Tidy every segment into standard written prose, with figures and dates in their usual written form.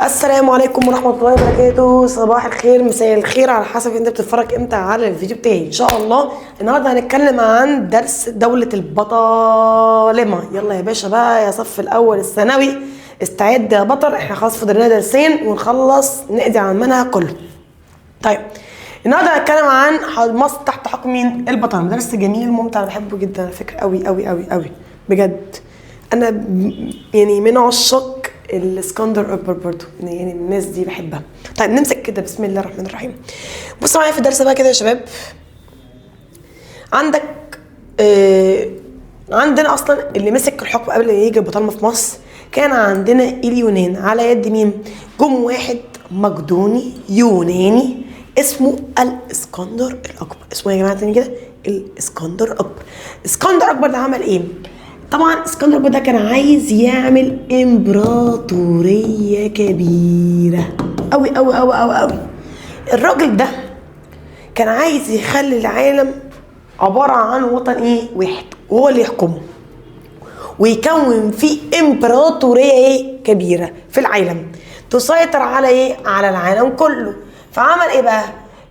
السلام عليكم ورحمة الله وبركاته. صباح الخير، مساء الخير، على حسب انت بتتفرج امتى على الفيديو بتاعي. ان شاء الله النهارده هنتكلم عن درس دولة البطالمة. يلا يا باشا بقى، يا صف الاول الثانوي استعد يا بطل، احنا خلاص فاضل لنا درسين ونخلص نقضي على المنهج كله. طيب النهارده هنتكلم عن مصر تحت حكم مين؟ البطالمة. درس جميل ممتع، انا بحبه جدا على فكرة، قوي قوي قوي قوي بجد. انا يعني من عشاق الاسكندر الاكبر برضو، يعني الناس دي بحبها. طيب نمسك كده، بسم الله الرحمن الرحيم. بصوا معايا في الدرس بقى كده يا شباب. عندك عندنا اصلا اللي مسك الحكم قبل ما يجي البطالمه في مصر كان عندنا اليونان، على يد مين؟ جم واحد مقدوني يوناني اسمه الاسكندر الاكبر. اسمه يا جماعة تاني كده الاسكندر الاكبر. اسكندر الاكبر ده عمل ايه؟ طبعا اسكندر الاكبر ده كان عايز يعمل امبراطورية كبيرة قوي قوي قوي قوي قوي. الراجل ده كان عايز يخلي العالم عبارة عن وطن ايه؟ واحد، وهو اللي يحكمه ويكون فيه امبراطورية ايه؟ كبيرة في العالم تسيطر على ايه؟ على العالم كله. فعمل ايه بقى؟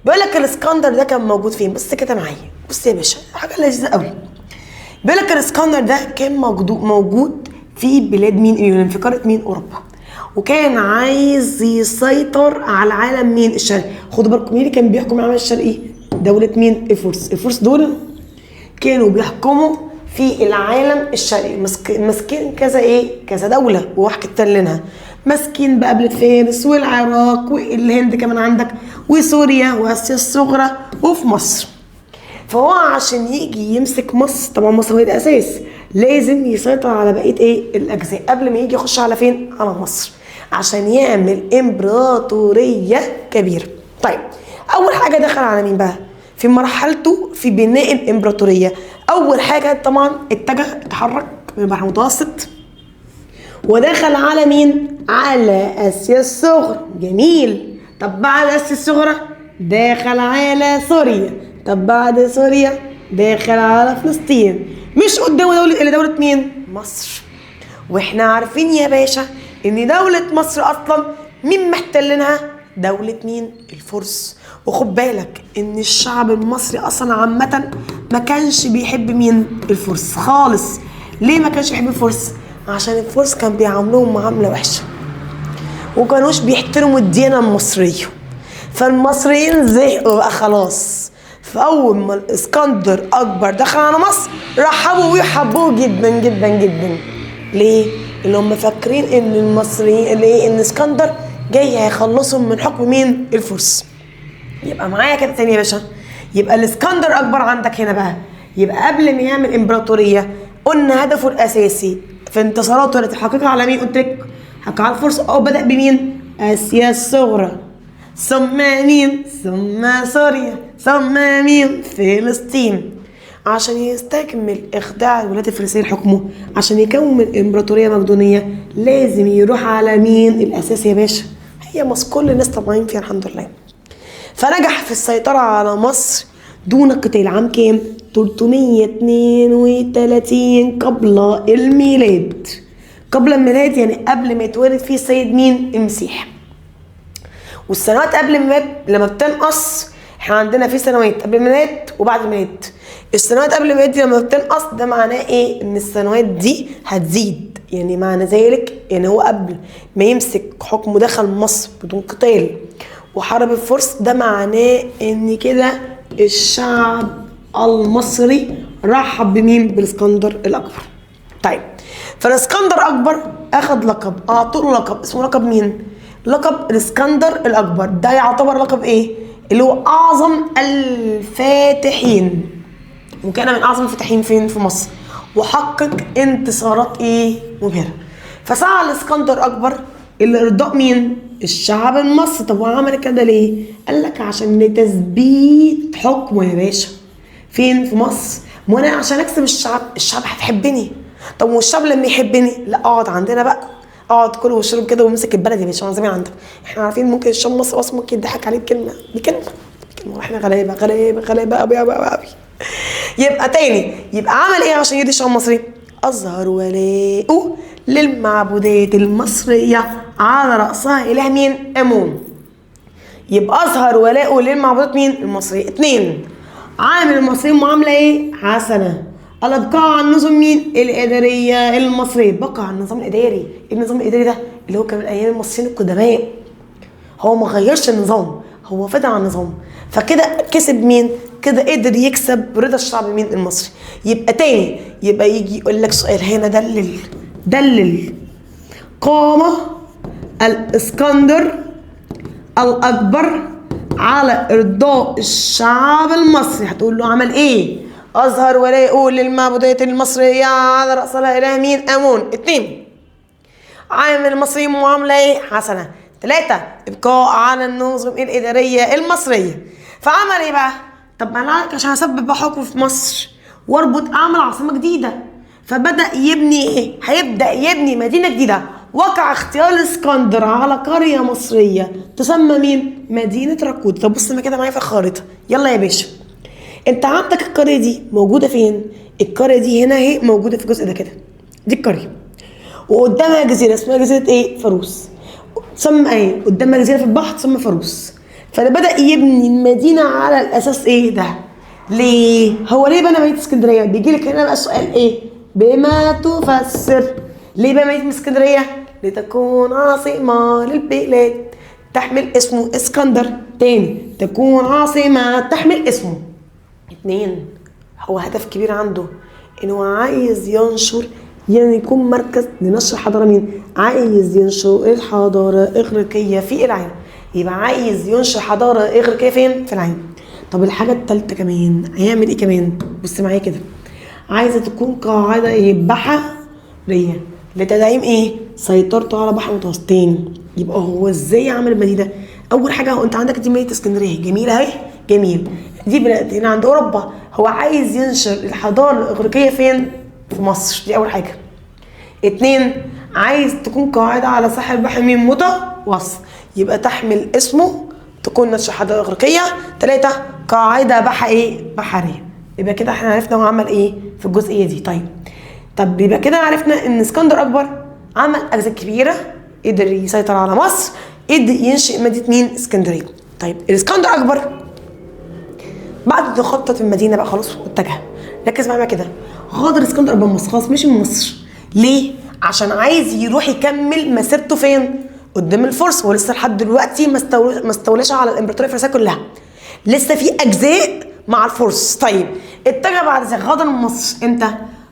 بيقول لك الاسكندر ده كان موجود فين؟ بص كده معايا، بص يا باشا حاجة لذيذة قوي. بيقول لك الاسكندر ده كان موجود في بلاد مين؟ اليونان، في قارة مين؟ اوروبا. وكان عايز يسيطر على العالم مين؟ الشرقي. خدوا بالكم مين اللي كان بيحكم العالم الشرقي؟ دولة مين؟ الفرس. الفرس دول كانوا بيحكموا في العالم الشرقي، ماسكين كذا ايه؟ كذا دولة، وحكيت لنا ماسكين بقى بلاد فارس والعراق والهند كمان عندك، وسوريا واسيا الصغرى وفي مصر. فهو عشان يجي يمسك مصر، طبعا مصر هي الاساس، لازم يسيطر على بقية ايه؟ الاجزاء قبل ما يجي يخش على فين؟ على مصر، عشان يعمل امبراطورية كبيرة. طيب اول حاجة دخل على مين بقى في مرحلته في بناء الامبراطورية؟ اول حاجة طبعا اتجه، اتحرك من البحر المتوسط ودخل على مين؟ على اسيا الصغرى. جميل. طب بعد اسيا الصغرى دخل على سوريا. طب بعد سوريا داخل على فلسطين. مش قدامه دولة الا دولة مين؟ مصر. واحنا عارفين يا باشا ان دولة مصر اصلا مين محتلينها؟ دولة مين؟ الفرس. وخد بالك ان الشعب المصري اصلا عامة ما كانش بيحب مين؟ الفرس خالص. ليه ما كانش بيحب الفرس؟ عشان الفرس كان بيعاملوهم معاملة وحشة وكانوش بيحترموا الديانة المصرية، فالمصريين زهقوا بقى خلاص. فأول ما الاسكندر أكبر دخل على مصر رحبوا بيه وحبوه جدا جدا جدا. ليه؟ اللي هم فاكرين ان المصريين اللي ايه؟ ان اسكندر جاي هيخلصهم من حكم مين؟ الفرس. يبقى معايا كده تاني يا باشا، يبقى الاسكندر اكبر عندك هنا بقى، يبقى قبل ما يعمل امبراطورية قلنا هدفه الاساسي في انتصاراته التي حققها على مين؟ قلت لك حققها على الفرس، او بدا بمين؟ اسيا الصغرى، ثم مين؟ ثم سوريا، ثم مين؟ فلسطين. عشان يستكمل اخضاع الولايات الفرنسية لحكمه، عشان يكون امبراطورية مقدونيه لازم يروح على مين؟ الاساس يا باشا هي مصر، كل الناس طمعانين فيها الحمد لله. فنجح في السيطرة على مصر دون قتال عام كام؟ 332 قبل الميلاد. قبل الميلاد يعني قبل ما يتولد فيه السيد مين؟ المسيح. والسنوات قبل الميلاد لما بتنقص، احنا عندنا في سنوات قبل الميلاد وبعد الميلاد. السنوات قبل الميلاد دي لما بتنقص ده معناه ايه؟ ان السنوات دي هتزيد. يعني معنى ذلك يعني هو قبل ما يمسك حكمه دخل مصر بدون قتال وحارب الفرس، ده معناه ان كده الشعب المصري رحب بمين؟ بالاسكندر الاكبر. طيب فالاسكندر الاكبر اخذ لقب، اعطوه لقب اسمه لقب مين؟ لقب الاسكندر الاكبر. ده يعتبر لقب ايه؟ اللي هو اعظم الفاتحين، وكان من اعظم الفاتحين فين؟ في مصر، وحقق انتصارات ايه؟ مبهرة. فسعى الاسكندر الاكبر اللي ارضاء مين؟ الشعب المصري. طب هو عمل كده ليه؟ قال لك عشان لتثبيت حكمه يا باشا. فين؟ في مصر. ما انا عشان اكسب الشعب، الشعب هتحبني. طب والشعب لما يحبني، لا اقعد عندنا بقى، اقعد كل واشرب كده وامسك البلد يا باشا، زي ما عندك. احنا عارفين ممكن الشعب المصري اصلا ممكن يضحك عليه بكلمه، بكلمه، بكلمه، واحنا غلابة غلابة غلابة قوي قوي قوي. يبقى تاني، يبقى عمل ايه عشان يرضي الشعب المصري؟ أظهر ولاءه للمعبودات المصرية على رأسها إله مين؟ آمون. يبقى أظهر ولاءه للمعبودات مين؟ المصرية. 2، عامل المصريين معاملة إيه؟ حسنة. الإبقاء على النظم مين؟ الإدارية المصرية. بقى على النظام الإداري. النظام الإداري ده اللي هو كان من أيام المصريين القدماء، هو ما غيرش النظام، هو فضل على النظام. فكده كسب مين؟ كده قدر يكسب رضا الشعب مين؟ المصري. يبقى تاني، يبقى يجي يقول لك سؤال هنا، دلل دلل قام الاسكندر الاكبر على ارضاء الشعب المصري. هتقول له عمل ايه؟ اظهر ولاءه للمعبودات المصرية على راس اله مين؟ امون. 2، عامل المصريين معاملة ايه؟ حسنه. 3، ابقاء على النظم الادارية المصرية. فعمل ايه بقى؟ طب ما انا عشان اسبب حكم في مصر واربط اعمل عاصمة جديدة، فبدا يبني ايه؟ هيبدا يبني مدينة جديدة. وقع اختيار الاسكندر على قرية مصرية تسمى مين؟ مدينة راكوت. طب بص ما كده معايا في الخريطة، يلا يا باشا. انت عندك القرية دي موجودة فين؟ القرية دي هنا اهي موجودة في الجزء ده كده، دي القرية، وقدامها جزيرة اسمها جزيرة ايه؟ فاروس. تسمى ايه؟ قدامها جزيرة في البحر تسمى فاروس. فبدا يبني المدينة على الاساس ايه ده؟ ليه؟ هو ليه بنى مدينة اسكندرية؟ بيجي لك هنا بقى السؤال ايه؟ بما تفسر ليه بقى مدينة اسكندرية؟ لتكون عاصمة للبلاد تحمل اسمه اسكندر. تاني، تكون عاصمة تحمل اسمه. 2، هو هدف كبير عنده انه عايز ينشر، يعني يكون مركز لنشر حضارة مين؟ عايز ينشر الحضارة الاغريقية في العالم. يبقى عايز ينشر حضارة اغريقية فين؟ في العالم. طب الحاجة الثالثة كمان هيعمل ايه كمان؟ بص معايا كده، عايزه تكون قاعدة ايه؟ بحرية لتدعيم ايه؟ سيطرته على بحر متوسط. تاني، يبقى هو ازاي عمل المدينة؟ اول حاجة هو انت عندك دي مدينة اسكندرية جميلة اهي، جميل، دي بلاد هنا عند اوروبا. هو عايز ينشر الحضارة الاغريقية فين؟ في مصر، دي اول حاجة. 2، عايز تكون قاعدة على ساحل بحر مين؟ متوسط، يبقى تحمل اسمه، تكون نشر حضارة اغريقية. 3، قاعدة بحر ايه؟ بحرية. يبقى كده احنا عرفنا هو عمل ايه في الجزئية دي. طيب، طب يبقى كده عرفنا ان اسكندر اكبر عمل اجزاء كبيرة، قدر يسيطر على مصر، قدر ينشئ مدينة مين؟ اسكندرية. طيب الاسكندر اكبر بعد ما خطط المدينة بقى خلاص واتجه، ركز معايا كده، غادر اسكندر اكبر مصر، خلاص مشي من مصر. ليه؟ عشان عايز يروح يكمل مسيرته فين؟ قدام الفرس. هو لسه لحد دلوقتي ما استولاش على الامبراطورية الفارسية كلها، لسه في اجزاء مع الفرس. طيب اتجه بعد ذلك، غادر مصر امتى؟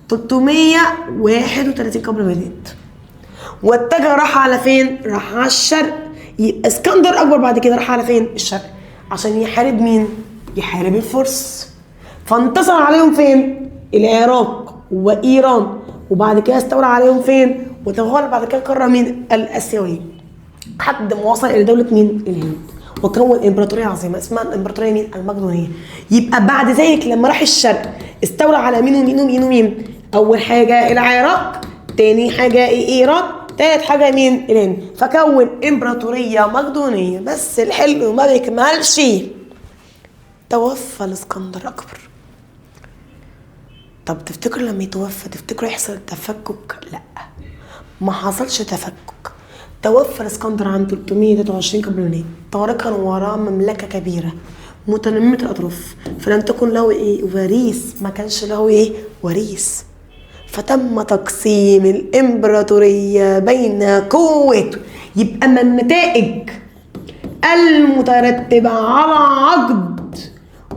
331 قبل الميلاد، واتجه راح على فين؟ راح على الشرق. يبقى اسكندر اكبر بعد كده راح على فين؟ الشرق، عشان يحارب مين؟ يحارب الفرس. فانتصر عليهم فين؟ العراق وايران، وبعد كده استولى عليهم فين؟ وتغلب بعد كده القارة مين؟ الاسيوية، لحد ما وصل الى دولة مين؟ الهند، وكون امبراطورية عظيمة اسمها الامبراطورية مين؟ المقدونيه. يبقى بعد ذلك لما راح الشرق استولى على مين ومين ومين ومين؟ اول حاجة العراق، تاني حاجة ايران، تالت حاجة مين؟ الهند. فكون امبراطورية مقدونيه. بس الحلو ما بيكملش، توفى الاسكندر الاكبر. طب تفتكر لما يتوفى تفتكر يحصل تفكك؟ لا، ما حصلش تفكك. توفى الاسكندر عام 323 قبل الميلاد، تاركا وراه مملكة كبيرة متنميه الاطراف، فلم تكن له ايه؟ وريث. ما كانش له ايه؟ وريث. فتم تقسيم الامبراطورية بين قوته. يبقى من النتائج المترتبة على عقد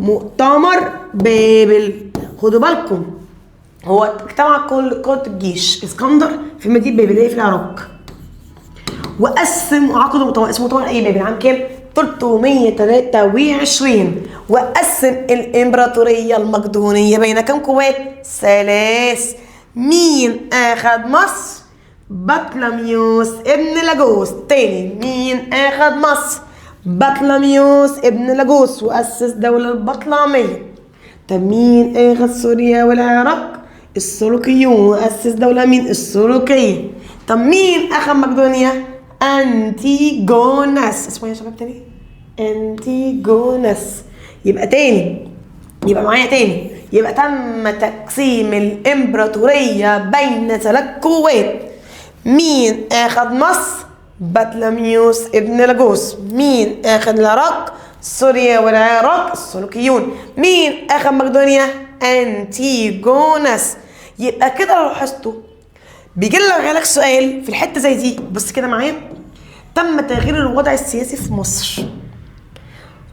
مؤتمر بابل، خدوا بالكم، هو اجتمع كل قادة الجيش اسكندر في مدينة بابل في العراق، وقسم عقد مؤتمر اسمه مؤتمر ايه؟ بابل، عام كام؟ 323، وقسم الامبراطورية المقدونيه بين كام قوات؟ 3. مين اخذ مصر؟ بطلميوس ابن لاجوس. تاني، مين اخذ مصر؟ بطلميوس ابن لاجوس، واسس دولة البطلميه. طب مين اخذ سوريا والعراق؟ السلوكيون، واسس دولة مين؟ السلوكية. طب مين اخذ مقدونيا؟ انتيجونس. اسمه ايه يا شباب تاني؟ انتيجونس. يبقى تاني، يبقى معايا تاني، يبقى تم تقسيم الامبراطورية بين 3 قوات. مين اخذ مصر؟ بطلميوس ابن لاجوس. مين اخذ العراق؟ سوريا والعراق السلوكيون. مين اخذ مقدونيا؟ انتيجونس. يبقى كده لو لاحظتوا بيجي لك سؤال في الحتة زي دي، بص كده معايا. تم تغيير الوضع السياسي في مصر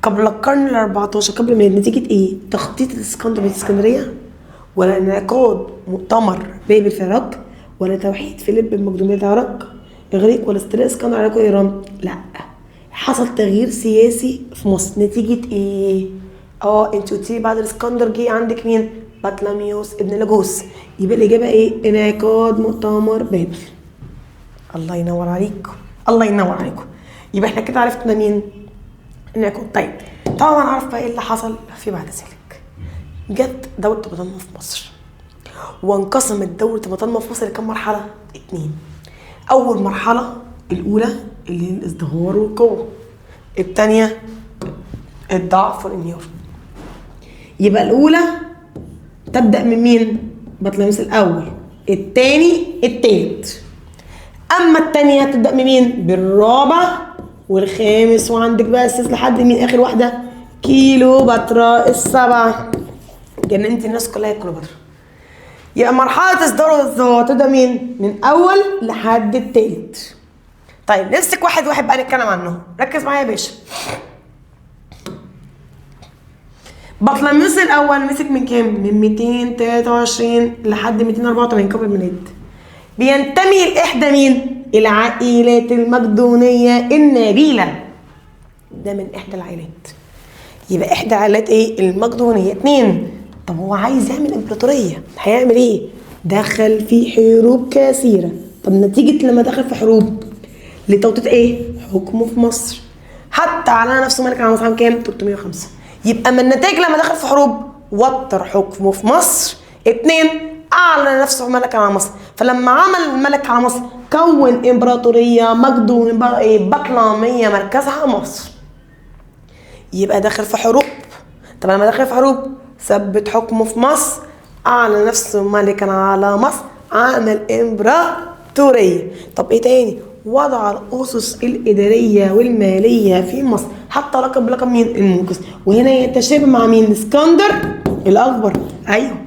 قبل القرن ال 14 قبل الميلاد نتيجة ايه؟ تخطيط الاسكندر بالاسكندرية، ولا انعقاد مؤتمر بابل في العراق، ولا توحيد فيليب المقدونيه العراق اغريق، ولا استيلاء اسكندر على ايران؟ لا، حصل تغيير سياسي في مصر نتيجة ايه؟ انت قلتي بعد الاسكندر جه عندك مين؟ بطلميوس ابن لاجوس. يبقى الاجابة ايه؟ انعقاد مؤتمر بابل. الله ينور عليكم، الله ينور عليكم. يبقى احنا كده عرفنا مين؟ انعقاد. طيب طبعا عرف بقى ايه اللي حصل في بعد ذلك. جت دولة بطالمة في مصر، وانقسمت دولة بطالمة في مصر لكم مرحلة؟ 2. أول مرحلة الأولى اللي هي الازدهار والقوة، الثانية الضعف والانهيار. يبقى الأولى تبدأ من مين؟ بطليموس الأول، الثاني، الثالث. أما الثانية تبدأ من مين؟ بالرابع والخامس، وعندك بقى السادس لحد مين؟ آخر واحدة كيلوباترا السبعة. جننت الناس كلها يا كيلوباترا. يبقى مرحلة ازدهار والازدهار تبدأ مين؟ من أول لحد التالت. طيب نمسك واحد واحد بقى نتكلم عنه. ركز معايا يا باشا. بطليموس الأول مسك من كام؟ من 223 لحد 284 قبل الميلاد. بينتمي لإحدى مين؟ العائلات المقدونية النبيلة. ده من إحدى العائلات. يبقى إحدى عائلات إيه؟ المقدونية. 2. طب هو عايز يعمل امبراطورية، هيعمل ايه؟ دخل في حروب كثيرة. طب نتيجة لما دخل في حروب لتوطيد ايه؟ حكمه في مصر. حتى اعلن نفسه ملك على مصر عام كام؟ 305. يبقى من النتائج لما دخل في حروب وتر حكمه في مصر. 2. اعلن نفسه ملك على مصر. فلما عمل ملك على مصر كون امبراطورية مقدونية بطلمية مركزها مصر. يبقى دخل في حروب. طب لما دخل في حروب ثبت حكمه في مصر، اعلن نفسه ملكا على مصر، عمل امبراطورية. طب ايه تاني؟ وضع الاسس الادارية والمالية في مصر، حتى لقب بلقب مين؟ المنقذ. وهنا يتشابه مع مين؟ اسكندر الاكبر. ايوه،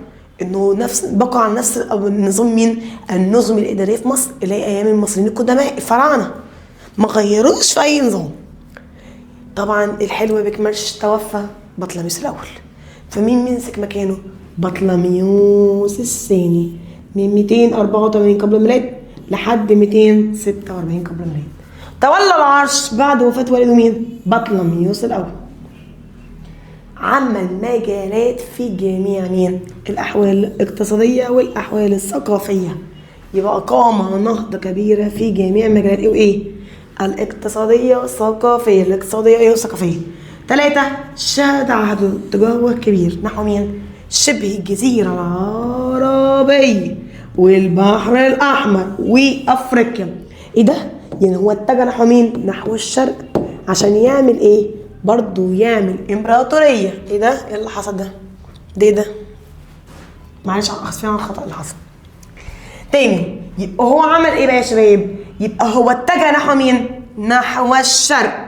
انه نفس بقى على نفس النظام مين؟ النظم الادارية في مصر اللي هي ايام المصريين القدماء الفراعنة، ما غيروش في اي نظام. طبعا الحلو بيكملش، توفى بطليموس الاول، فمين مسك مكانه؟ بطليموس الثاني من 284 قبل الميلاد لحد 246 قبل الميلاد. تولى العرش بعد وفاة والده مين؟ بطليموس الأول. عمل مجالات في جميع مين؟ الأحوال الاقتصادية والأحوال الثقافية. يبقى أقام نهضة كبيرة في جميع مجالات إيه وإيه؟ الاقتصادية والثقافية. الاقتصادية إيه والثقافية. 3. شهد عهد تجاوز كبير نحو مين؟ شبه الجزيرة العربية والبحر الأحمر وأفريقيا. إيه ده؟ يعني هو اتجه نحو مين؟ نحو الشرق عشان يعمل إيه؟ برضه يعمل إمبراطورية. إيه ده؟ إيه اللي حصل ده؟ ده إيه ده؟ معلش آسفين على الخطأ اللي حصل. تاني، يبقى هو عمل إيه بقى يا شباب؟ يبقى هو اتجه نحو مين؟ نحو الشرق.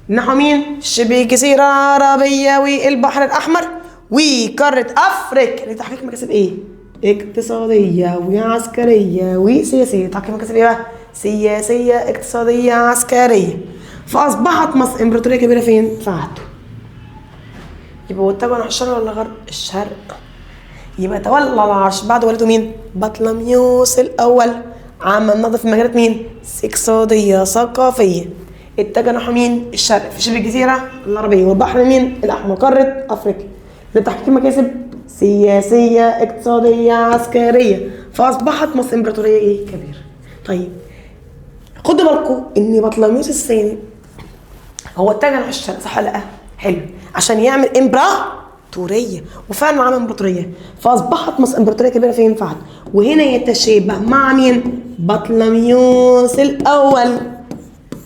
نحو مين؟ شبه الجزيرة العربية والبحر الأحمر وقارة أفريقيا لتحقيق مكاسب إيه؟ اقتصادية وعسكرية وسياسية. تحقيق مكاسب إيه بقى؟ سياسية اقتصادية عسكرية. فأصبحت مصر إمبراطورية كبيرة فين؟ في عهده. يبقى هو اتجه نحو الشرق ولا الغرب؟ الشرق. يبقى تولى العرش بعد والده مين؟ بطليموس الأول. عمل نهضة في مجالات مين؟ اقتصادية ثقافية. اتجه نحو مين؟ الشرق في شبه الجزيرة العربية والبحر مين؟ الأحمر، قارة أفريقيا لتحقيق مكاسب سياسية اقتصادية عسكرية. فأصبحت مصر إمبراطورية إيه؟ كبيرة. طيب خدوا بالكم إن بطليموس الثاني هو اتجه نحو الشرق صح ولا لأ؟ حلو، عشان يعمل إمبراطورية، وفعلا عمل إمبراطورية. فأصبحت مصر إمبراطورية كبيرة فين؟ في عهده. وهنا يتشابه مع مين؟ بطليموس الأول.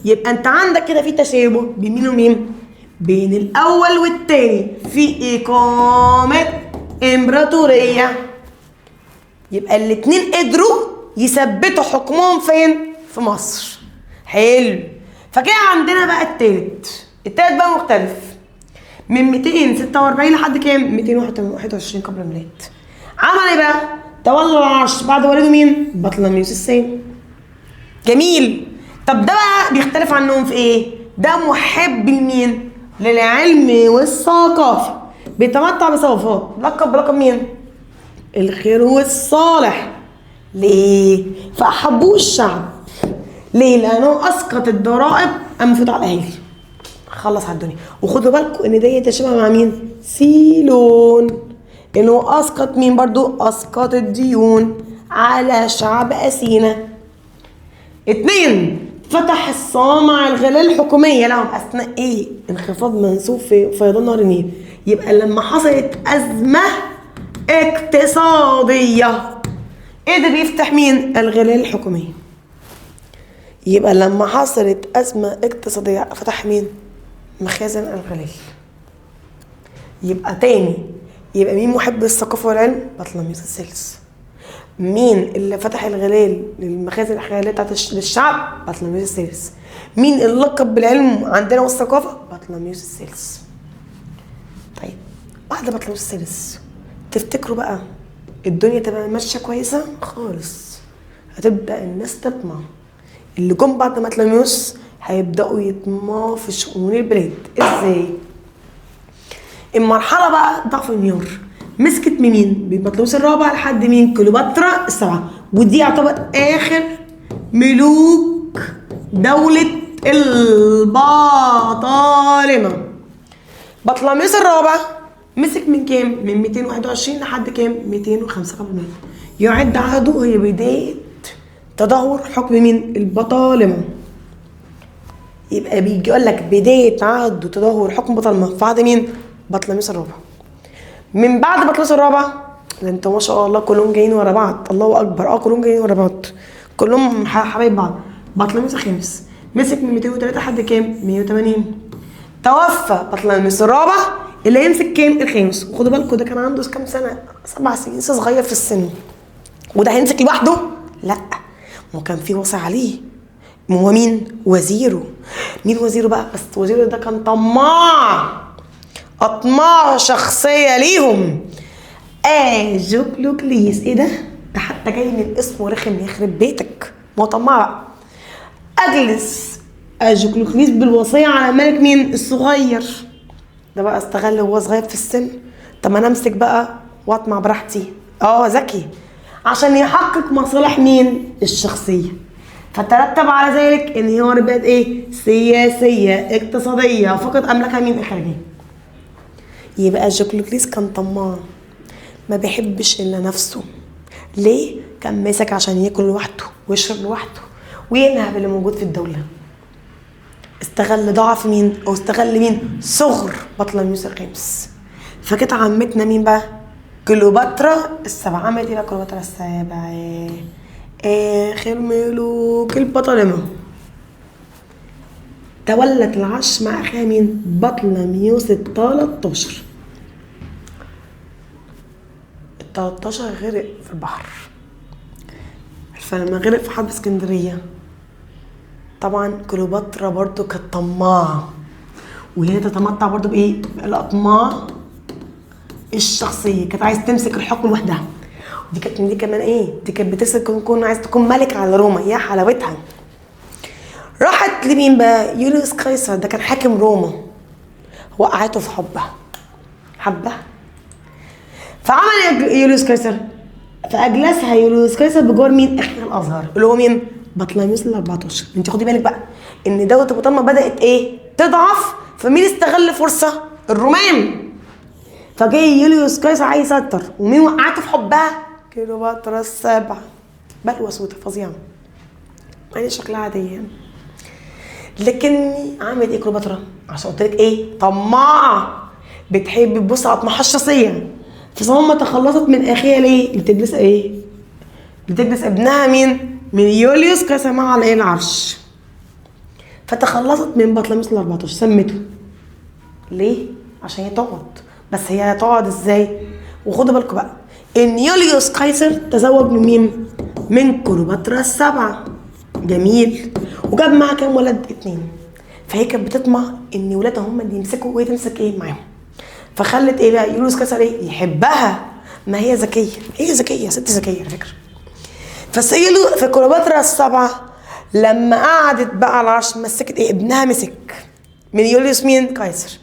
يبقى انت عندك كده في تشابه بين مين ومين؟ بين الاول والتاني في اقامه امبراطورية. يبقى الاتنين قدروا يثبتوا حكمهم فين؟ في مصر. حلو. فكده عندنا بقى التالت، التالت بقى مختلف، من 246 لحد كام؟ 221 قبل الميلاد. عمل ايه بقى؟ تولى العرش بعد والده مين؟ بطلميوس الثاني. جميل. طب ده بقى بيختلف عنهم في ايه؟ ده محب لمين؟ للعلم والثقافة، بيتمتع بصفات، لقب بلقب مين؟ الخير والصالح. ليه؟ فأحبوه الشعب. ليه؟ لأنه أسقط الضرائب المفروض على الأهالي، خلص على الدنيا. وخدوا بالكم إن ده يتشابه مع مين؟ سيلون، إنه أسقط مين برضو؟ أسقط الديون على شعب أثينا. 2، فتح الصوامع الغلال الحكومية لهم أثناء إيه؟ انخفاض منسوب في فيضان نهر النيل. يبقى لما حصلت أزمة اقتصادية قدر يفتح مين؟ الغلال الحكومية. يبقى لما حصلت أزمة اقتصادية فتح مين؟ مخازن الغلال. يبقى تاني، يبقى مين محب الثقافة والعلم؟ بطلميوس الثالث. مين اللي فتح الغلال للمخازن الغلال بتاعت للشعب؟ بطلميوس الثالث. مين اللي لقب بالعلم عندنا والثقافة؟ بطلميوس الثالث. طيب بعد بطلميوس الثالث تفتكروا بقى الدنيا تبقى ماشية كويسة؟ خالص. هتبدأ الناس تطمع. اللي جم بعد بطلميوس هيبدأوا يطمعوا في شؤون البلاد. ازاي؟ المرحلة بقى ضعف انهيار مسكت من مين؟ من بطلميوس الرابع لحد مين؟ كليوباترا السبعة، ودي يعتبر آخر ملوك دولة البطالمة. بطلميوس الرابع مسك من كام؟ من 221 لحد كام؟ 205 قبل الميلاد. يعد عهده هي بداية تدهور حكم مين؟ البطالمة. يبقى بيجي يقول لك بداية عهد وتدهور حكم بطالمة في عهد مين؟ بطلميوس الرابع. من بعد بطلميوس الرابع، ده انتوا ما شاء الله كلهم جايين ورا بعض، الله اكبر، كلهم جايين ورا بعض، كلهم حبايب بعض. بطلميوس الخامس مسك من 203 لحد كام؟ 180. توفى بطلميوس الرابع اللي هيمسك كام؟ الخامس. وخدوا بالكم ده كان عنده كام سنة؟ 7 سنين، لسه صغير في السن. وده هيمسك لوحده؟ لا، ما كان في وصي عليه. ما هو مين؟ وزيره. مين وزيره بقى؟ بس وزيره ده كان طماع، اطماع شخصية ليهم. جوكلوكليس. ايه ده؟ ده حتى جاي من اسمه رخم، يخرب بيتك، ما هو طماع بقى. اجلس اجوكلوكليس بالوصية على ملك مين؟ الصغير. ده بقى استغل وهو صغير في السن، طب ما انا امسك بقى واطمع براحتي. ذكي، عشان يحقق مصالح مين؟ الشخصية. فترتب على ذلك انهيار بقت ايه؟ سياسية اقتصادية، فقد املاكها مين؟ الخارجية. يبقى جوكلوكليس كان طماع، ما بيحبش الا نفسه. ليه؟ كان ماسك عشان ياكل لوحده ويشرب لوحده وينهب اللي موجود في الدولة. استغل ضعف مين؟ او استغل مين؟ صغر بطلميوس الخامس. فكانت عمتنا مين بقى؟ كليوباترا السبعة. عملت ايه بقى كليوباترا السبعة؟ اخر ملوك البطالمة. تولت العرش مع اخيها مين؟ بطلميوس ال13. ال13 غرق في البحر. فلما غرق في حرب اسكندرية، طبعا كليوباترا برضو كانت طماعة، وهي تتمتع برضو بايه؟ بالاطماع الشخصية، كانت عايز تمسك الحكم لوحدها. دي كانت دي كمان ايه؟ دي كانت بتمسك تكون عايز تكون ملك على روما، يا حلاوتها. راحت لمين بقى؟ يوليوس قيصر، ده كان حاكم روما، وقعته في حبها، حبها. فعمل يوليوس قيصر؟ فاجلسها يوليوس قيصر بجوار مين؟ اخيها الازهر اللي هو مين؟ بطليموس ال14. انت خدي بالك بقى ان دولة البطالمه بدات ايه؟ تضعف. فمين استغل فرصة؟ الرومان. فجاي يوليوس قيصر عايز يسيطر، ومين وقعته في حبها؟ كليوباترا السبعة. بلوى سودا فظيعة، يعني شكلها عادية. لكن عملت ايه كليوباترا؟ عشان قلت لك ايه؟ طماعه، بتحب تبص على اطماعها الشخصية. فصممت تخلصت من اخيها ليه؟ لتجلس ايه؟ لتجلس ابنها مين؟ من يوليوس قيصر مع على ايه؟ العرش. فتخلصت من بطليموس ال14، سمته. ليه؟ عشان هي تقعد. بس هي هتقعد ازاي؟ وخدوا بالكم بقى ان يوليوس قيصر تزوج من مين؟ من كليوباترا السبعة. جميل. وجاب معاه كام ولد؟ 2. فهي كانت بتطمع ان ولادها هم اللي يمسكوا وهي تمسك ايه معاهم. فخلت ايه بقى يوليوس قيصر ايه؟ يحبها. ما هي ذكية، هي ذكية، ست ذكية على فكرة. فسيلو في كليوباترا السبعة لما قعدت بقى على العرش مسكت ايه؟ ابنها مسك من يوليوس مين؟ قيصر.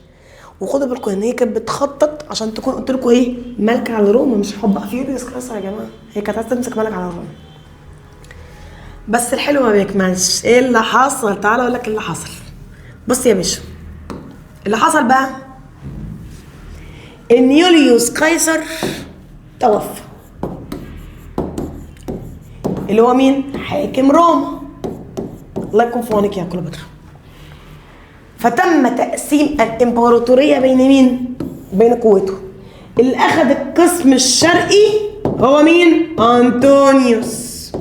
وخدوا بالكم ان هي كانت بتخطط عشان تكون قلت لكم ايه؟ ملكه على روما، مش حب في يوليوس قيصر يا جماعة، هي كانت عايزه تمسك ملك على روما. بس الحلو ما بيكملش. ايه اللي حصل؟ تعالى اقول لك اللي حصل. بص يا باشا، اللي حصل بقى ان يوليوس قيصر توفى، اللي هو مين؟ حاكم روما. الله يكون في عونك يا كليوباترا. فتم تقسيم الامبراطورية بين مين؟ بين قوته. اللي اخذ القسم الشرقي هو مين؟ انطونيوس.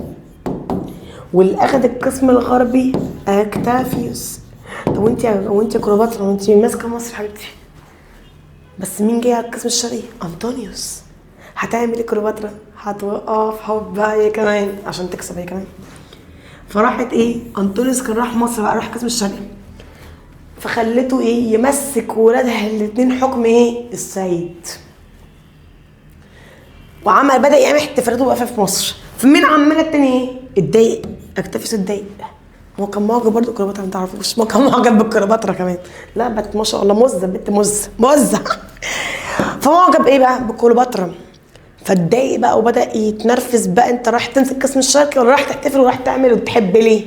واللي اخذ القسم الغربي اكتافيوس. طب وانت يا كليوباترا وانت ماسكه مصر حبيبتي، بس مين جاي على القسم الشرقي؟ انطونيوس. هتعمل ايه كليوباترا؟ هتوقف حبها هي كمان عشان تكسب هي كمان. فراحت ايه؟ انطونيوس كان راح مصر بقى، راح القسم الشرقي، فخلته ايه؟ يمسك ولادها الاتنين حكم ايه؟ السيد. وعمل بدأ يعمل احتفالات وقفه في مصر. فمين عمنا التاني ايه؟ اتضايق، اكتافيوس اتضايق. هو كان معجب برضه بكليوباترا، ما تعرفوش، ما كان معجب بكليوباترا كمان. لا بت ما شاء الله مزه، بنت مزه مزه. فمعجب ايه بقى؟ بكليوباترا. فاتضايق بقى وبدا يتنرفز بقى، انت رايح تمسك قسم الشرقي ولا رايح تحتفل ورايح تعمل وتحب ليه؟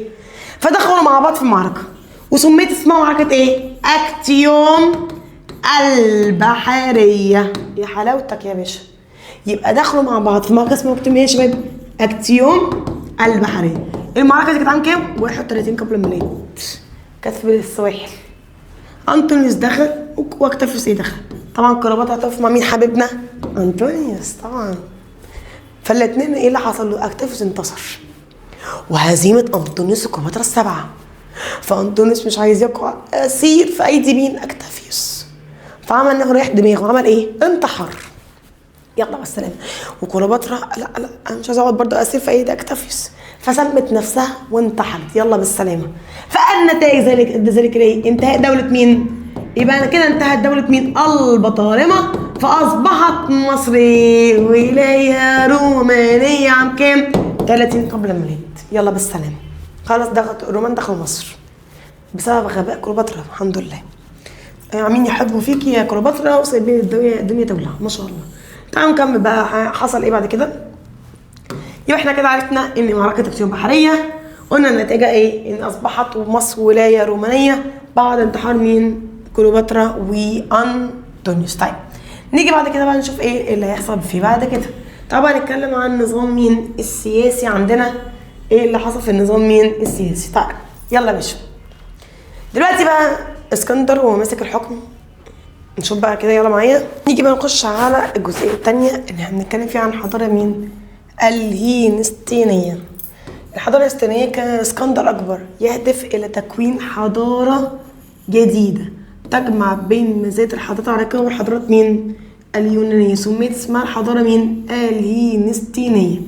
فدخلوا مع بعض في المعركة، وسميت اسمها معركة ايه؟ اكتيوم البحرية. يا حلاوتك يا باشا. يبقى دخلوا مع بعض في معركة اسمها اكتيوم ايه يا شباب؟ اكتيوم البحرية. المعركة دي كانت عام كام؟ 31 قبل الميلاد. كانت في السواحل. انطونيوس دخل واكتافيوس ايه دخل. طبعا كليوباترا هتقف مع مين حبيبنا؟ انطونيوس طبعا. فالاثنين ايه اللي حصل له؟ اكتافيوس انتصر. وهزيمة انطونيوس وكليوباترا السبعة. فانطونيوس مش عايز يقع اسير في ايدي مين؟ اكتافيوس. فعمل انه ريح دماغه، عمل ايه؟ انتحر. يلا بالسلامة. وكليوباترا لا لا انا مش عايزه اقعد برضه اسير في ايدي اكتافيوس، فسمت نفسها وانتحرت. يلا بالسلامة. فالنتائج ذلك ايه؟ انتهاء دولة مين؟ يبقى كده انتهت دولة مين؟ البطالمه. فاصبحت مصر ولاية رومانية عام كام؟ 30 قبل الميلاد. يلا بالسلامة. خلاص دخلت الرومان، دخلوا مصر بسبب غباء كليوباترا. الحمد لله. عاملين يحبوا فيكي يا كليوباترا وسايبين الدنيا تولع ما شاء الله. تعالوا نكمل بقى حصل ايه بعد كده. يبقى احنا كده عرفنا ان معركة اكتيوم بحرية قلنا النتيجة ايه؟ ان اصبحت مصر ولاية رومانية بعد انتحار مين؟ كليوباترا وانطونيوس. طيب نيجي بعد كده بقى نشوف ايه اللي هيحصل في بعد كده. طبعا نتكلم عن نظام مين السياسي عندنا، ايه اللي حصل في النظام مين السياسي. طيب يلا يا باشا. دلوقتي بقى اسكندر وهو ماسك الحكم، نشوف بقى كده، يلا معايا. نيجي بقى نخش على الجزئية الثانية اللي هنتكلم فيها عن حضارة مين؟ الهينستينيه. الحضارة الهينستينيه كان اسكندر اكبر يهدف الى تكوين حضارة جديدة تجمع بين مزايا الحضارات العريقه والحضارات مين؟ اليونانية. سميت اسمها الحضارة مين؟ الهينستينيه.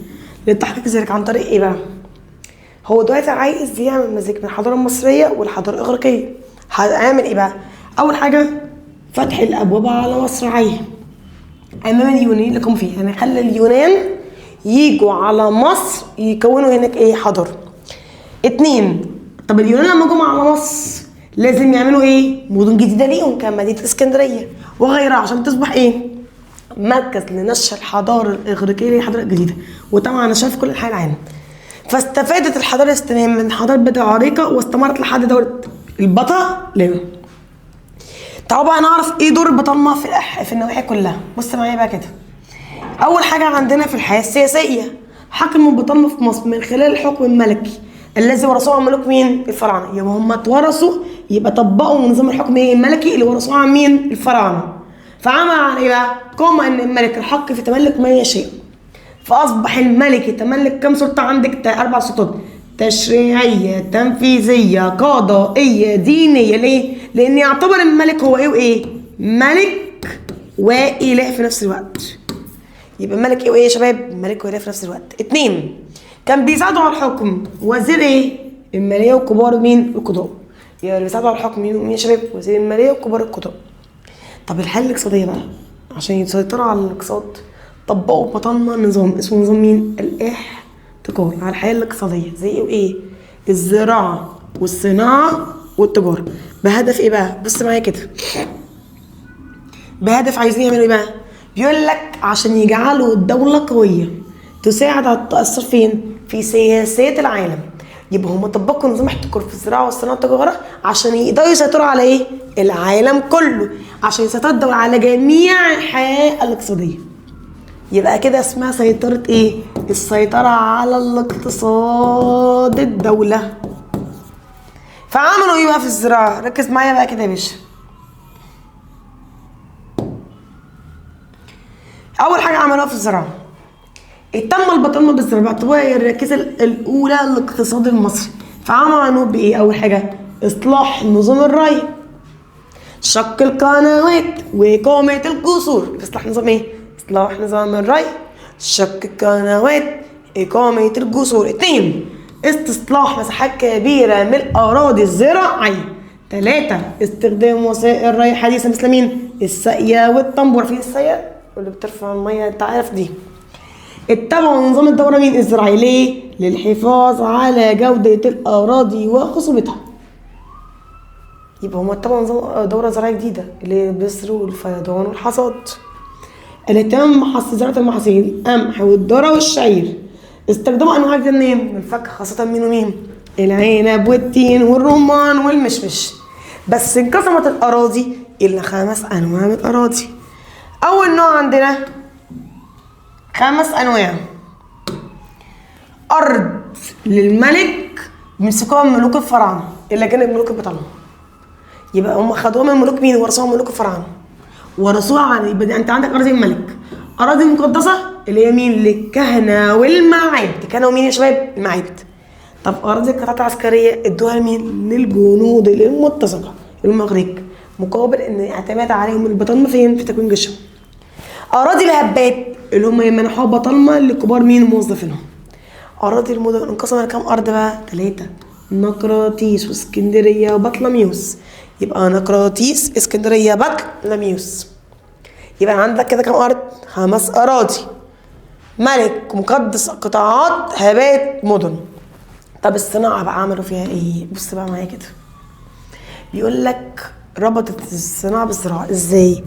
لتحقيق ذلك عن طريق ايه بقى؟ هو دلوقتي عايز يعمل مزيج بين الحضارة المصرية والحضارة الاغريقية. هيعمل ايه بقى؟ اول حاجة فتح الابواب على مصراعيه امام اليونانيين اللي كانوا فيها، يعني خلى اليونان يجوا على مصر يكونوا هناك ايه؟ حضارة. 2، طب اليونان لما جم على مصر لازم يعملوا ايه؟ مدن جديدة ليهم كمدينه اسكندرية وغيرها عشان تصبح ايه؟ مركز لنشر الحضارة الاغريقية للحضاره الجديدة، وطبعا نشر في كل انحاء العالم. فاستفادت الحضارة الاسلامية من حضارة بدء عريقة واستمرت لحد دولة البطالمه. تعالوا بقى نعرف ايه دور البطالمه في النواحي كلها. بص معايا بقى كده. اول حاجة عندنا في الحياة السياسية، حكموا البطالمه في مصر من خلال الحكم الملكي الذي ورثوه عن ملوك مين؟ الفراعنة. يبقى هم اتورثوا، يبقى طبقوا نظام الحكم ايه؟ الملكي اللي ورثوه عن مين؟ الفراعنة. فعمل على ايه بقى؟ قام ان الملك الحق في تملك ما يشاء. فاصبح الملك يتملك كم سلطة عندك؟ 4 سلطات: تشريعية، تنفيذية، قضائية، دينية. ليه؟ لان يعتبر الملك هو ايه وايه؟ ملك وإله في نفس الوقت. يبقى ملك ايه وايه يا شباب؟ ملك واله في نفس الوقت. 2 كان بيساعدوا على الحكم وزير ايه؟ المالية وكبار مين؟ القضاء. يبقى اللي بيساعدوا على الحكم مين يا شباب؟ وزير المالية وكبار القضاء. طب الحل الاقتصادية بقى عشان يسيطروا على الاقتصاد طبقوا بطلنا نظام اسمه نظام مين؟ الاحتكار على الحياة الاقتصادية، زي ايه وايه؟ الزراعة والصناعة والتجارة. بهدف ايه بقى؟ بص معايا كده، بهدف عايزين يعملوا ايه بقى؟ بيقول لك عشان يجعلوا الدولة قوية تساعد على التأثر فين؟ في سياسات العالم. يبقى هم طبقوا نظام احتكار في الزراعة والصناعة والتجارة عشان يقدروا يسيطروا على ايه؟ العالم كله، عشان يسيطروا الدولة على جميع الحياة الاقتصادية. يبقى كده اسمها سيطرة ايه؟ السيطرة على الاقتصاد الدولة. فعملوا ايه بقى في الزراعة؟ ركز معايا بقى كده يا باشا. أول حاجة عملوها في الزراعة اهتم البطالمة بالزراعة باعتبارها هي الركيزة الأولى للاقتصاد المصري. فعملوا بإيه؟ أول حاجة إصلاح نظام الري، شق القنوات، وإقامة الجسور. إصلاح نظام إيه؟ إصلاح نظام الري، شق القنوات، إقامة الجسور. 2 استصلاح مساحات كبيرة من الأراضي الزراعية. 3 استخدام وسائل ري حديثة مثل مين؟ الساقية والطنبور. في الساقية واللي بترفع المية انت عارف دي. اتبعوا نظام الدورة مين؟ الزراعي. ليه؟ للحفاظ على جودة الأراضي وخصوبتها. يبقى هما اتبعوا نظام دورة زراعية جديدة اللي هي البذر والفيضان والحصاد. الاهتمام بمحاصيل زراعة المحاصيل القمح والذرة والشعير. استخدموا أنواع جديدة منين؟ من الفاكهة، خاصة مين ومين؟ العنب والتين والرمان والمشمش. بس انقسمت الأراضي إلى 5 أنواع من الأراضي. أول نوع عندنا 5 أنواع. أرض للملك بيمسكوها من ملوك الفراعنة إلى جانب ملوك البطالمة. يبقى هم خدوها من ملوك مين؟ ورثوها من ملوك الفراعنة. ورثوها عن، يبقى أنت عندك أراضي الملك، أراضي مقدسة اللي هي مين؟ للكهنة والمعابد. الكهنة ومين يا شباب؟ المعابد. طب أراضي القطاعات العسكرية ادوها لمين؟ للجنود المتسقة المغريق، مقابل إن اعتماد عليهم البطالمة فين؟ في تكوين جيشهم. أراضي الهبات اللي هم منحوها بطالمة لكبار مين؟ موظفينهم. أراضي المدن انقسم لكام أرض بقى؟ 3، نقراطيس واسكندرية وبطلميوس. يبقى نقراطيس اسكندرية بطلميوس. يبقى عندك كده كام أرض؟ 5 أراضي، ملك، مقدس، قطاعات، هبات، مدن. طب الصناعة بقى عملوا فيها ايه؟ بص بقى معايا كده. بيقول لك ربطت الصناعة بالزراعة ازاي؟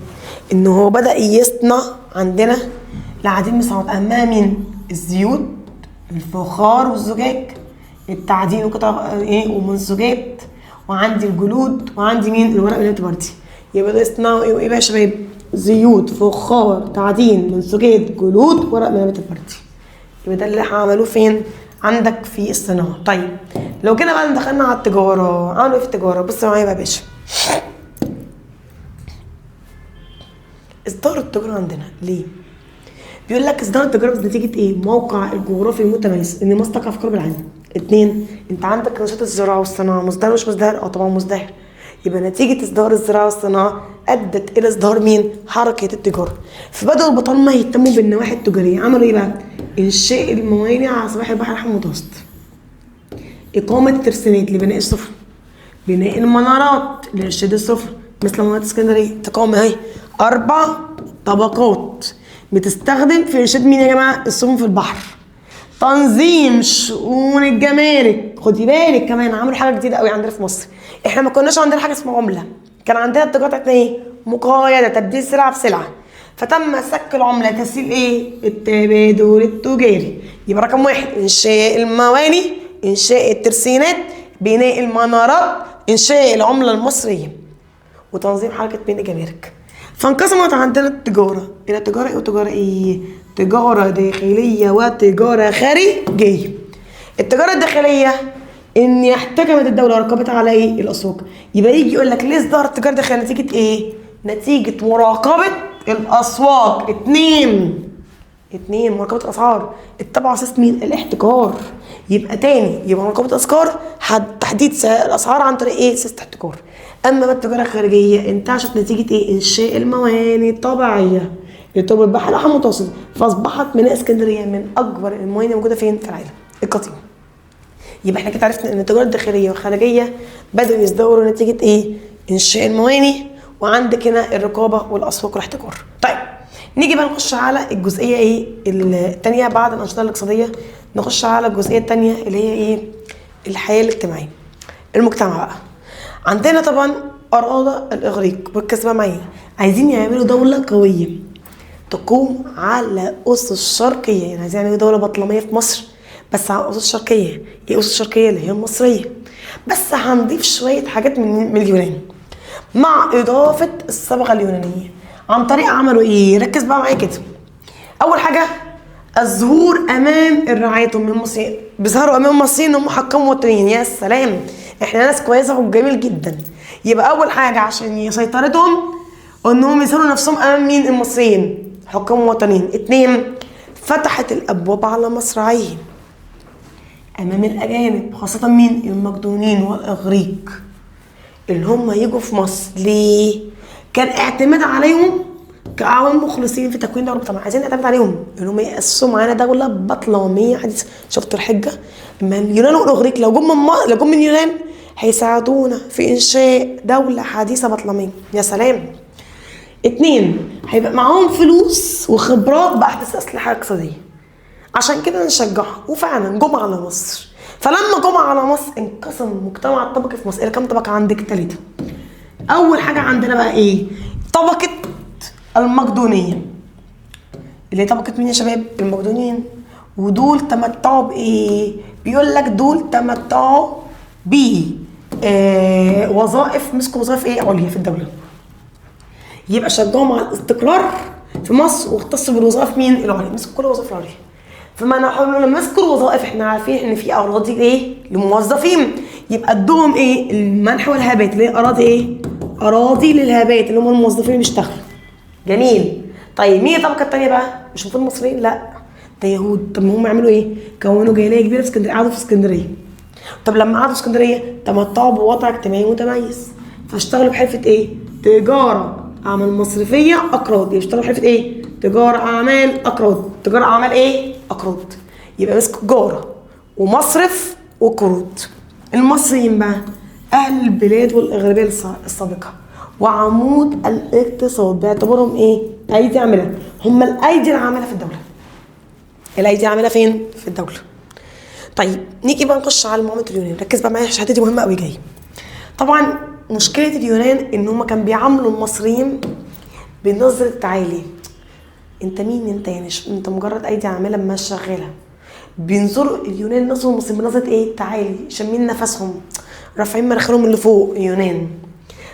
ان هو بدأ يصنع عندنا العديد من الصناعات، اهمها مين؟ الزيوت، الفخار والزجاج، التعدين وقطع ايه ومنسوجات، وعندي الجلود، وعندي مين؟ الورق والنبات البردي. يبقى ده يصنعوا ايه وايه بقى يا شباب؟ زيوت، فخار، تعدين، منسوجات، جلود، ورق من النبات البردي. يبقى ده اللي عملوه فين؟ عندك في الصناعة. طيب لو كده بقى دخلنا على التجارة، عملوا ايه في التجارة؟ بص معايا بقى يا باشا. ازدهر التجارة عندنا ليه؟ بيقول لك ازدهر التجارة بس نتيجة ايه؟ موقع الجغرافي المتميز، ان مصر تقع في قلب العالم. 2 انت عندك نشاط الزراعة والصناعة مزدهر مش مزدهر؟ اه طبعا مزدهر. يبقى نتيجة ازدهار الزراعة والصناعة ادت الى ازدهار مين؟ حركة التجارة. فبدأوا البطالمة يهتموا بالنواحي التجارية. عملوا ايه بقى؟ انشاء الموانئ على سواحل البحر الاحمر المتوسط، اقامة الترسانات لبناء السفن، بناء المنارات لارشاد السفن مثل منارة اسكندرية. تقام اهي 4 طبقات بتستخدم في ارشاد مين يا جماعة؟ السفن في البحر. تنظيم شؤون الجمارك. خدي بالك كمان عملوا حاجة جديدة قوي عندنا في مصر. احنا ما كناش عندنا حاجة اسمها عمله، كان عندنا التجارة بتاعتنا ايه؟ مقايضه، تبديل سلعه بسلعه. فتم سك العملة تسهيل ايه؟ التبادل التجاري. يبقى رقم 1 انشاء المواني، انشاء الترسينات، بناء المنارات، انشاء العملة المصرية، وتنظيم حركة بين الجمارك. فانقسمت عندنا التجارة الى تجارة ايه وتجارة ايه؟ تجارة داخلية وتجارة خارجية. التجارة الداخلية ان احتكمت الدولة ورقبت على ايه؟ الاسواق. يبقى يجي يقول لك ليه ازدهرت التجارة الداخلية؟ نتيجة ايه؟ نتيجة مراقبة الاسواق. 2 مراقبة الاسعار. اتبعوا اساس مين؟ الاحتكار. يبقى تاني يبقى رقابه اسكار، تحديد الاسعار عن طريق ايه؟ سياسة الاحتكار. اما بقى التجارة الخارجية انتعشت نتيجة ايه؟ انشاء الموانئ الطبيعية لتربه البحر الاحمر المتوسط، فاصبحت ميناء اسكندرية من اكبر الموانئ الموجودة فين؟ في العالم القديم. يبقى احنا كده عرفنا ان التجارة الداخلية والخارجية بدأوا يزدهروا نتيجة ايه؟ انشاء الموانئ، وعندك هنا الرقابة والاسواق والاحتكار. طيب نيجي بقى نخش على الجزئية ايه؟ الثانية بعد الانشطة الاقتصادية، نخش على الجزئية الثانية اللي هي ايه؟ الحياة الاجتماعية. المجتمع بقى. عندنا طبعا اراد الاغريق، ركز بقى معايا، عايزين يعملوا دولة قوية تقوم على اسس شرقية، يعني عايزين يعملوا دولة بطلميه في مصر بس على اسس شرقية. ايه اسس شرقية؟ اللي هي المصرية، بس هنضيف شوية حاجات من اليونان مع اضافه الصبغه اليونانية. عن طريق عملوا ايه؟ ركز بقى معايا كده. اول حاجة الظهور امام الرعاية من المصريين، بيظهروا امام المصريين ان هم حكام وطنيين. يا سلام، احنا ناس كويسة وجميل جدا. يبقى اول حاجة عشان سيطرتهم انهم يظهروا نفسهم امام مين؟ المصريين، حكام وطنيين. 2، فتحت الابواب على مصراعيهم امام الاجانب، خاصة مين؟ المقدونيين والاغريق اللي هم يجوا في مصر. ليه؟ كان اعتماد عليهم كأعوان مخلصين في تكوين دولة. طبعا عايزين نعتمد عليهم ان هم يأسسوا معانا دولة بطلمية حديثة. شفتوا الحجة؟ اما اليونان والاغريق لو جم من اليونان هيساعدونا في انشاء دولة حديثة بطلمية. يا سلام. 2، هيبقى معاهم فلوس وخبرات بأحدث أسلحة اقتصادية، عشان كده نشجعهم. وفعلا جم على مصر. فلما جم على مصر انقسم المجتمع الطبقي في مصر الى كام طبقة؟ عندك 3. أول حاجة عندنا بقى إيه؟ طبقة المقدونية، اللي هي طبقة مين يا شباب؟ المقدونيين. ودول تمتعوا بإيه؟ بيقول لك دول تمتعوا ب وظائف، مسكوا وظائف إيه؟ عليا في الدولة. يبقى شجعوا مع الاستقرار في مصر واختصوا بالوظائف مين؟ العليا، مسكوا كل الوظائف العليا. فما نحن لما مسكوا الوظائف احنا عارفين ان في اراضي ايه؟ للموظفين، يبقى ادوهم ايه؟ المنح والهبات، اللي هي اراضي ايه؟ اراضي للهبات اللي هم الموظفين اللي بيشتغلوا. جميل. طيب مين الطبقة الثانية بقى؟ مش المفروض مصريين؟ لا، ده يهود. طب ما هم عملوا ايه؟ كونوا جالية كبيرة في اسكندرية، قعدوا في اسكندرية. طب لما قعدوا في اسكندرية تمتعوا بوضع اجتماعي متميز، فاشتغلوا بحرفه ايه؟ تجارة، اعمال مصرفية، اقراض. يشتغلوا بحرفه ايه؟ تجارة، اعمال، اقراض. تجارة، اعمال ايه؟ اقراض. يبقى مسكوا تجارة ومصرف وقروض. المصريين بقى اهل البلاد والاغربيه السابقة وعمود الاقتصاد، باعتبارهم ايه؟ ايدي عامله. هم الايدي العاملة في الدولة. الايدي العاملة فين؟ في الدولة. طيب نيجي بقى نخش على معاملة اليونان. ركز بقى معايا عشان الحتة دي مهمة قوي جاية. طبعا مشكلة اليونان ان هم كانوا بيعاملوا المصريين بنظره تعالي. انت مين انت يعني؟ انت مجرد ايدي عامله ما شغالة. بينظروا اليونان نظروا المصريين بنظره ايه؟ تعالي، شامين نفسهم، رافعين مناخيرهم اللي فوق اليونان.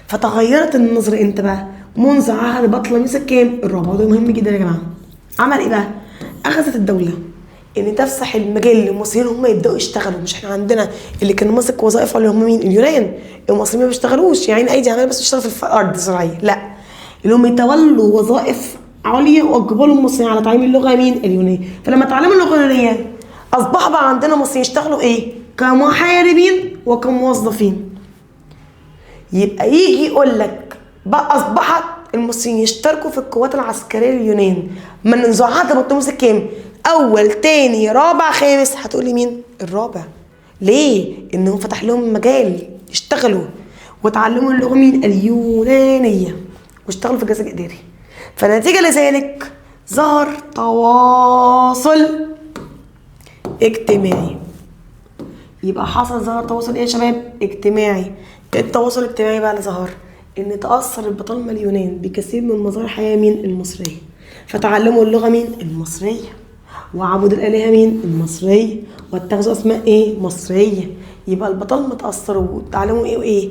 فتغيرت النظرة امتى بقى؟ منذ عهد بطليموس الكام؟ الرابع. وده مهم جدا يا جماعة. عمل ايه بقى؟ اخذت الدولة ان تفسح المجال للمصريين هم يبداوا يشتغلوا. مش احنا عندنا اللي كان ماسك وظائف اللي هم مين؟ اليونان. المصريين ما بيشتغلوش، يعني ايدي عامله بس بيشتغلوا في الارض الزراعية، لا، اللي هم يتولوا وظائف عليا واجبروا المصريين على تعليم اللغة مين؟ اليونانية. فلما اتعلموا اللغة اليونانية اصبح بقى عندنا مصريين يشتغلوا ايه؟ كمحاربين وكموظفين. يبقى يجي يقول لك بقى اصبحت المصريين يشتركوا في القوات العسكرية لليونان من عهد بطليموس الكام؟ اول، تاني، رابع، خامس. هتقولي مين؟ الرابع. ليه؟ انه فتح لهم مجال يشتغلوا وتعلموا اللغة مين؟ اليونانية، واشتغلوا في الجهاز الاداري. فنتيجة لذلك ظهر تواصل اجتماعي. يبقى حصل ظهر تواصل ايه يا شباب؟ اجتماعي. التواصل الاجتماعي بقى اللي ظهر ان تاثر البطالمه اليونان بكثير من مظاهر الحياة مين؟ المصرية. فتعلموا اللغة مين؟ المصرية، وعبدوا الالهة مين؟ المصرية، واتخذوا اسماء ايه؟ مصرية. يبقى البطالمه تاثروا وتعلموا ايه وايه؟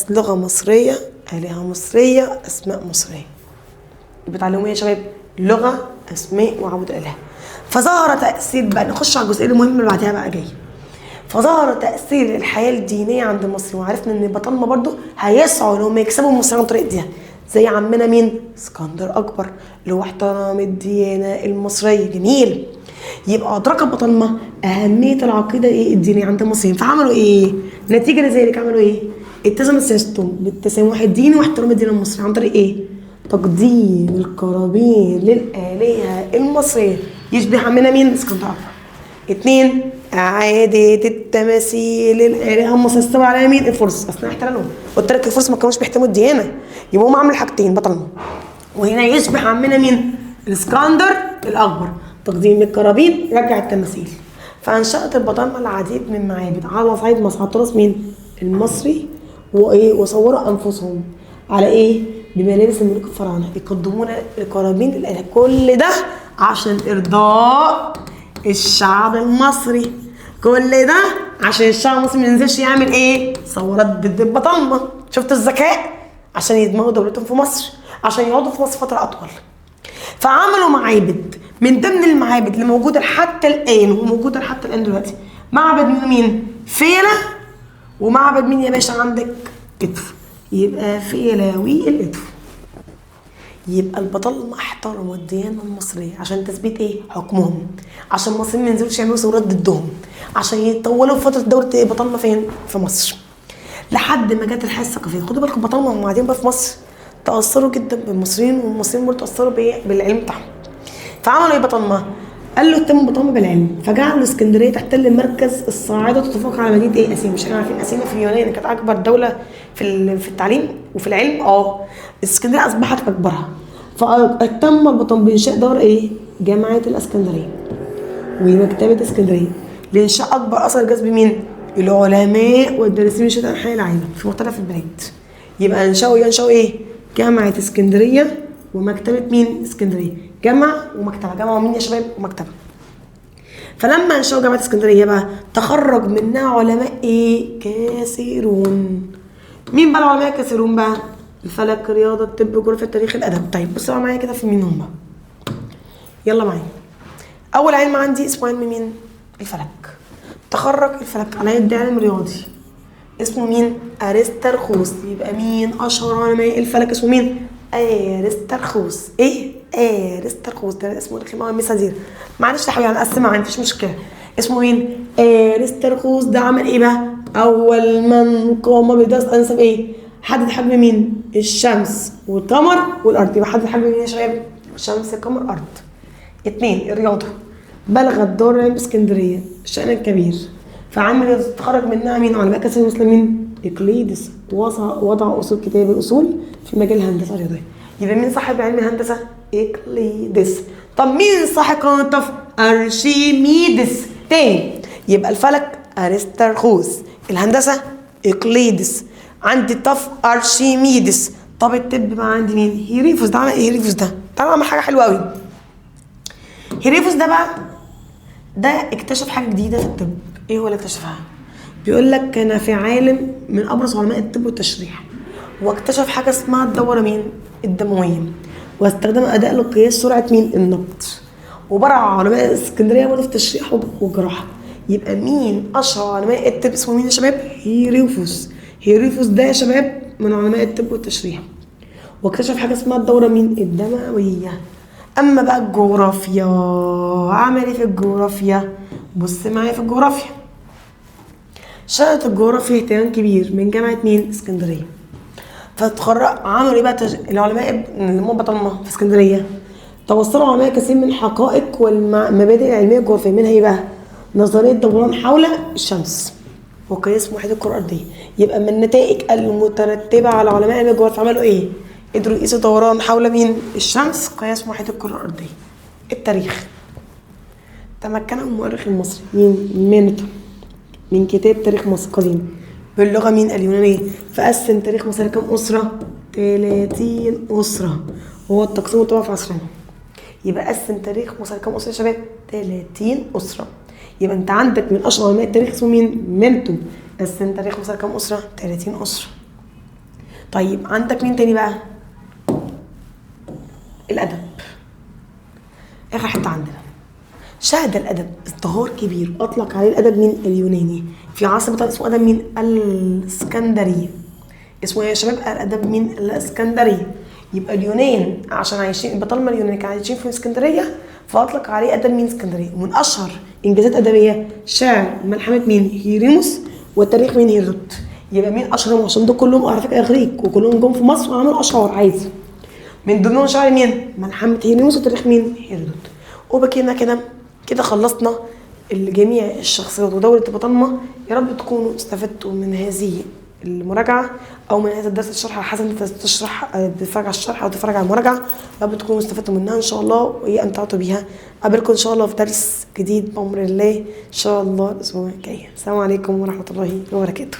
لغة مصرية، الهه مصرية، اسماء مصرية. يبقى اتعلموا ايه يا شباب؟ لغة، اسماء، وعبدوا الالهة. فظهر تاثير بقى، نخش على الجزئية المهمة اللي بعدها بقى جاي. فظهر تاثير الحياة الدينية عند المصريين، وعرفنا ان البطالمه برضو هيسعوا ان هم يكسبوا المصريين عن طريق دي، زي عمنا مين؟ اسكندر اكبر اللي هو احترم الديانة المصرية. جميل. يبقى ادرك البطالمه اهمية العقيدة ايه الدينية عند المصريين، فعملوا ايه؟ نتيجة لذلك عملوا ايه؟ التزمت سياستهم بالتسامح الديني واحترام الدين المصري عن طريق ايه؟ تقديم القرابين للآلهة المصرية. يشبه عمنا مين؟ اسكندر. 2، إعادة التماثيل للآلهة المصرية. استوى على مين؟ الفرس أثناء احتلالهم. قلت لك الفرس ما كانوش بيحترموا الديانة، يبقى هم عملوا حاجتين بطلنا. وهنا يشبه عمنا مين؟ الاسكندر الأكبر، تقديم القرابين، رجع التماثيل. فأنشأت البطالمة العديد من معابد على صعيد مصر، على التراث مين؟ المصري، وإيه؟ وصوروا أنفسهم على إيه؟ بملابس الملوك الفراعنة، يقدمون القرابين للآلهة. كل ده عشان إرضاء الشعب المصري، كل ده عشان الشعب المصري ما ينزلش يعمل إيه؟ ثورات ضد البطالمة. شفت الذكاء؟ عشان يضمنوا دولتهم في مصر، عشان يقعدوا في مصر فترة أطول. فعملوا معابد. من ضمن المعابد اللي موجودة حتى الآن، وموجودة حتى الآن دلوقتي، معبد مين؟ فيلة. ومعبد مين يا باشا عندك؟ إدفو. يبقى فيلة والإدفو. يبقى البطالمة احترموا الديانة المصرية عشان تثبيت ايه؟ حكمهم، عشان المصريين ما ينزلوش يعملوا ثورات ضدهم، عشان يطولوا فترة دولة البطالمة فين؟ في مصر. لحد ما جت الحياة الثقافية. خدوا بالكم البطالمة وهم قاعدين بقى في مصر تأثروا جدا بالمصريين، والمصريين برضه تأثروا بايه؟ بالعلم بتاعهم. فعملوا ايه بطالمة؟ قال له اهتموا بطالمة بالعلم، فجعلوا اسكندرية تحتل المركز الصاعدة وتتفوق على مدينة ايه؟ اثينا. مش احنا عارفين اثينا في اليونان كانت اكبر دولة في التعليم وفي العلم؟ اسكندرية اصبحت اكبرها. فاهتم البطالمة بانشاء دار ايه؟ جامعة الاسكندرية ومكتبة اسكندرية، لانشاء اكبر اثر جذب مين؟ العلماء والدارسين من شتى انحاء العالم في مختلف البلاد. يبقى ينشأوا ايه؟ جامعة اسكندرية ومكتبة مين؟ اسكندرية. جامعة ومكتبة، جامعة ومين يا شباب؟ ومكتبة. فلما انشأوا جامعة اسكندرية بقى تخرج منها علماء ايه؟ كثيرون. مين بقى العلماء الكثيرون بقى؟ الفلك، الرياضة، الطب، الجغرافيا، التاريخ، الأدب. طيب بصوا معايا كده في مين هم بقى. يلا معايا. أول علم عندي اسمه علم مين؟ الفلك. تخرج الفلك على يد عالم رياضي اسمه مين؟ أرسطرخوس. يبقى مين أشهر علماء الفلك؟ اسمه مين؟ أرسطرخوس. إيه؟ أرسطرخوس ده اسمه رخم أوي ميسادير. معلش يا حبيبي هنقسمها مفيش مشكلة. اسمه مين؟ أرسطرخوس. ده عمل إيه بقى؟ أول من قام بدراسة أنسب إيه؟ حدد حجم مين؟ الشمس والقمر والأرض. يبقى حدد حجم مين يا شباب؟ شمس، قمر، أرض. 2، الرياضة. بلغت دار العلم اسكندرية شأنا كبير، فعمل تخرج منها مين؟ علماء كثير مثل مين؟ إقليدس. وضع أصول كتاب الأصول في مجال الهندسة الرياضية. يبقى مين صاحب علم الهندسة؟ إقليدس. طب مين صاحب قانون الطفو؟ أرشيميدس. تاني، يبقى الفلك أرسطرخوس، الهندسة إقليدس، عندي الطفو أرشيميدس. طب الطب بقى عندي مين؟ هيريفوس. ده عمل إيه هيريفوس ده؟ تعالوا عمل حاجة حلوة أوي. هيريفوس ده بقى ده اكتشف حاجة جديدة في الطب. ايه هو اللي اكتشفها؟ بيقول لك كان في عالم من ابرز علماء الطب والتشريح، واكتشف حاجة اسمها الدورة مين؟ الدموية، واستخدم اداء لقياس سرعة مين؟ النبض. وبرع علماء اسكندرية برضه في التشريح والجراحه. يبقى مين اشهر علماء الطب؟ اسمه مين يا شباب؟ هيريفوس. هيريفوس ده يا شباب من علماء الطب والتشريح، واكتشف حاجة اسمها الدورة مين؟ الدموية. اما بقى الجغرافيا، عمل ايه في الجغرافيا؟ بص معايا في الجغرافيا. شهدت الجغرافيا اهتمام كبير من جامعة مين؟ اسكندرية. فتخرج عملوا ايه بقى العلماء اللي هم بطلنا في اسكندرية؟ توصلوا علماء كثير من الحقائق والمبادئ العلمية الجغرافية، منها ايه بقى؟ نظرية دوران حول الشمس وقياس محيط الكرة الأرضية. يبقى من النتائج المترتبة على علماء علم الجغرافيا عملوا ايه؟ قدروا يقيسوا دوران حول مين؟ الشمس، قياس محيط الكرة الأرضية. التاريخ. تمكن المؤرخ المصري مين؟ مينتو من كتاب تاريخ مصر القديم باللغة مين؟ اليونانية. فقسم تاريخ مصر كام أسرة؟ 30 أسرة، هو التقسيم طبعا في عصرنا. يبقى قسم تاريخ مصر كام أسرة يا شباب؟ 30 أسرة. يبقى أنت عندك من أشهر علماء التاريخ اسمه مين؟ مينتو. قسم تاريخ مصر كام أسرة؟ 30 أسرة. طيب عندك مين تاني بقى؟ الأدب. آخر حتة عندنا. شهد الأدب ازدهار كبير، أطلق عليه الأدب مين؟ اليوناني. في عصر بتاع اسمه أدب مين؟ الإسكندرية. اسمه يا شباب الأدب مين؟ الإسكندرية. يبقى اليونان عشان عايشين، البطالمة اليونان كانوا عايشين في اسكندرية، فاطلق عليه ادب مين؟ اسكندرية. ومن اشهر انجازات ادبية شعر ملحمة مين؟ هيريموس، وتاريخ مين؟ هيرودوت. يبقى مين اشهرهم؟ عشان دول كلهم على فكرة اغريق وكلهم جم في مصر وعملوا اشعار عادي. من ضمنهم شعر مين؟ ملحمة هيريموس وتاريخ مين؟ هيرودوت. وبكده كده كده خلصنا جميع الشخصيات ودولة بطالمة. يا رب تكونوا استفدتوا من هذه المراجعة أو من هذا الدرس الشرح، على حسب أنت تشرح تتفرج على الشرح أو تتفرج على المراجعة. يا رب تكونوا استفدتوا منها إن شاء الله وأمتعتوا بيها. أقابلكم إن شاء الله في درس جديد بأمر الله إن شاء الله الأسبوع الجاي. السلام عليكم ورحمة الله وبركاته.